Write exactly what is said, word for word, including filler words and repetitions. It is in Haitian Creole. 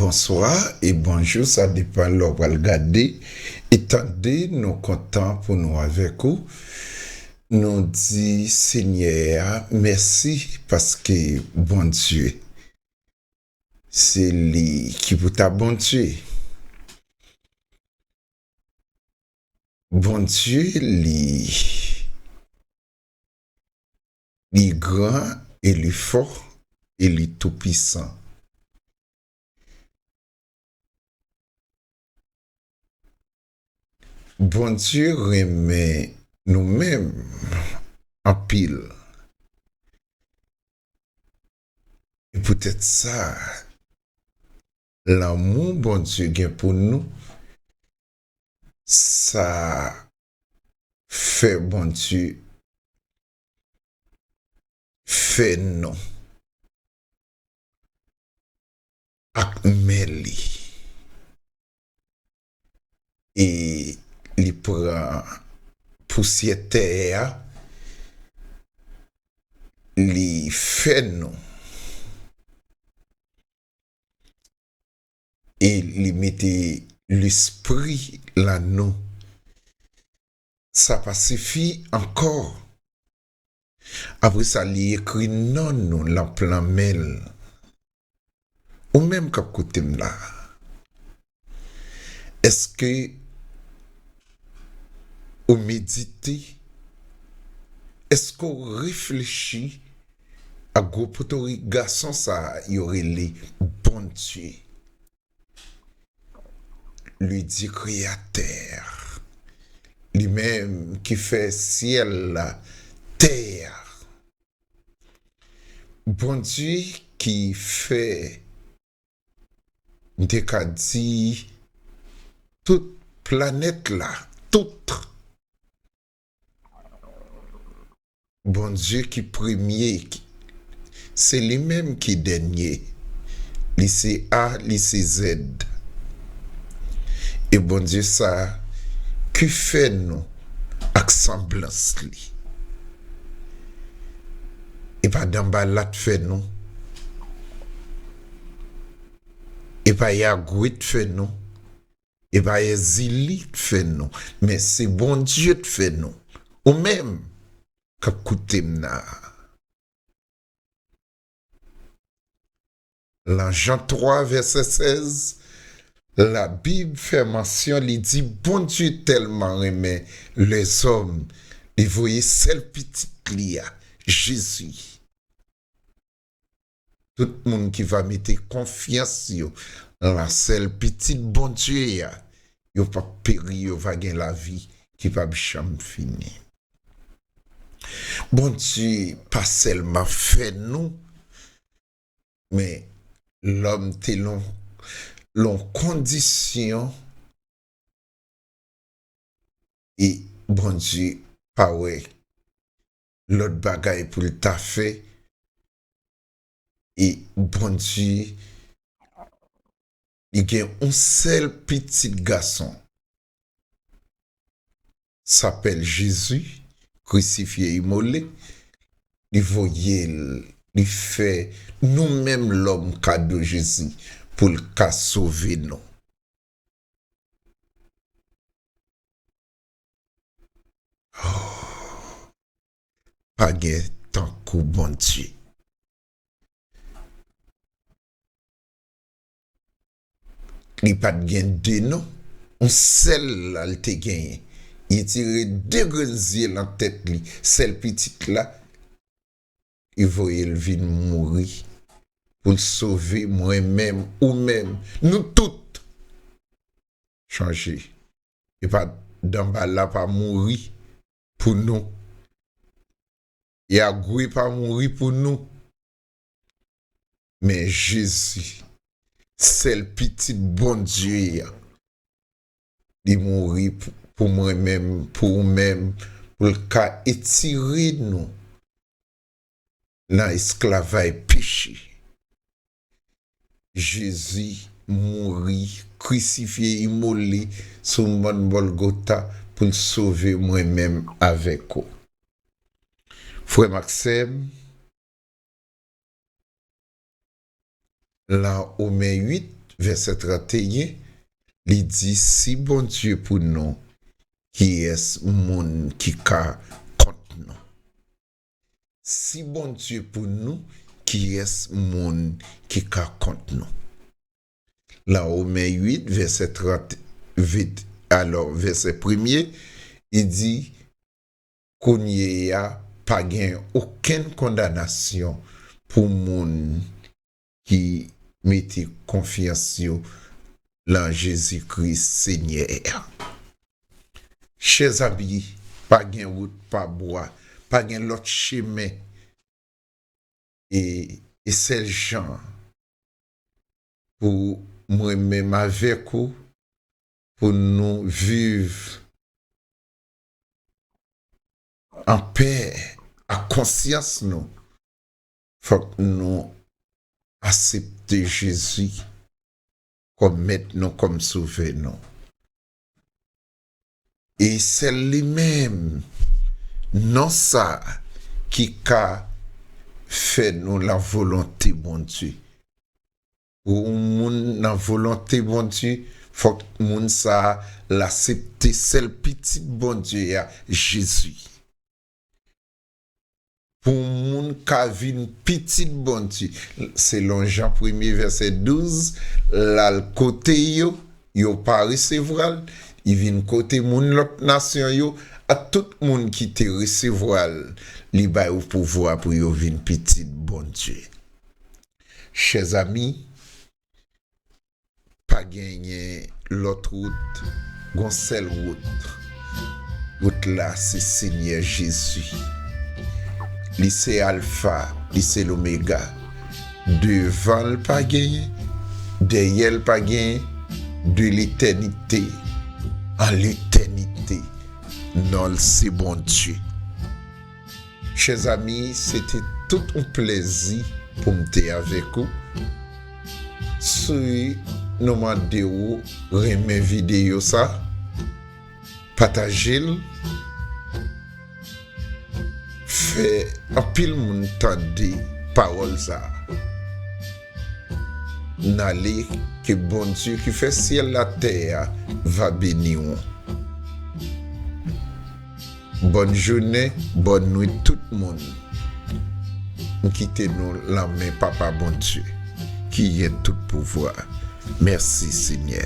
Bonswa e bonjou, sa depann lè w pral gade e tande. Nou kontan pou nou avèk ou. Nou di Senyè a mèsi paske Bondye, se li ki pou ta Bondye. Bondye, li, li gran e li fò e li toupisan. Bondye renmen nou menm anpil. E poutèt sa, lanmou Bondye gen pou nou, sa fè Bondye fè nou ak men li. E li pran pousyè tè a, li fè nou. E li mete lespri lan nou. Sa pa sifi ankò. Apre sa, li ekri non nou lan plan men l. Ou menm k ap koute m la, èske ou medite? Èske w reflechi ak gwo potorik gason sa a yo rele Bondye? Le Dieu créateur, li menm ki fè syèl la, tè a. Bondye ki fè, m te ka di, tout planèt la, tout. Bondye ki premye, ki, se li menm ki dènye. Li se A, li se Z. E Bondye sa a ki fè nou ak sanblans li. E pa Danbala t fè nou. E pa Yagwè t fè nou. E pa Èzili t fè nou. Men se Bondye t fè nou. Ou menm k ap koute m la. Lan Jan twa, vèsè sèz, Labib fè mansyon, li di, Bondye tèlman renmen lèzòm, li voye sèl pitit li a, Jezi. Tout moun ki va mete konfyans yo lan sèl pitit Bondye a, yo p ap peri, yo va gen lavi ki p ap janm fini. Bondye pa sèlman fè nou, men lòm te lan, lan kondisyon, e Bondye pa wè lòt bagay pou l ta fè, e Bondye, li gen yon sèl pitit gason, sa pèl Jezi, krisifye, imole, li voye l, li fè nou menm lòm kado Jezi pou l ka sove nou. Oh, pa gen tankou Bondye. Li pa t gen de non, yon sèl la l te genyen. Li tire de grenn zye lan tèt li, sèl pitit la, li voye l vin mouri pou l sove mwen menm, ou menm, nou tout. Chanje. E pa Danbala pa mouri pou nou. Yagwè pa mouri pou nou. Men Jezi, sèl pitit Bondye a, li mouri pou, pou mwen menm, pou ou menm, pou l ka etire nou nan esklavay peche. Jezi mouri, krisifye, imole sou mòn Gòlgota pou l sove mwen menm avèk ou. Frè m ak sè m, lan Women uit, vèsè trannteyen, li di, "Si Bondye pou nou, kiyès moun ki ka kont nou?" Si Bondye pou nou, kiyès moun ki ka kont nou? Lan Women uit, vèsè trant, vèt, alò, vèsè premye, li di, "Kounye a, pa gen okenn kondanasyon pou moun ki mete konfyans yo lan Jezi Kris, Senyè a." Chèzanmi, pa gen wout pa bwa, pa gen lòt chemen. E, e sèl jan pou mwen menm avèk ou, pou nou viv an pè ak konsyans nou, fòk nou aksepte Jezi kòm mèt nou, kòm sovè nou. E sèl li menm, non sa ki ka fè nou lavolonte Bondye. Pou yon moun nan volonte Bondye, fòk moun sa a l aksepte sèl Pitit Bondye a, Jezi. Pou yon moun ka vin pitit Bondye, selon Jan premye vèsè douz, l al kote yo, yo pa resevwa l, li vin kote moun lòt nasyon yo, ak tout moun ki te resevwa l, li ba yo pouvwa pou yo vin pitit Bondye. Chèzanmi, pa genyen lòt wout, gon sèl wout. Wout la se Senyè Jezi. Li se Alfa, li se Lomega. Devan l pa genyen, dèyè l pa genyen, de letènite an letènite, non l se Bondye. Chèzanmi, se te tout yon plèzi pou m te avèk ou. Si nou mande w renmen videyo sa, pataje l, fè anpil moun tande pawòl sa. N ale, ke Bondye ki fè syèl la tè a va beni w. Bòn jounen, bòn nwit tout moun. M kite nou lan men Papa Bondye, ki gen tout pouvwa. Mèsi, Senyè.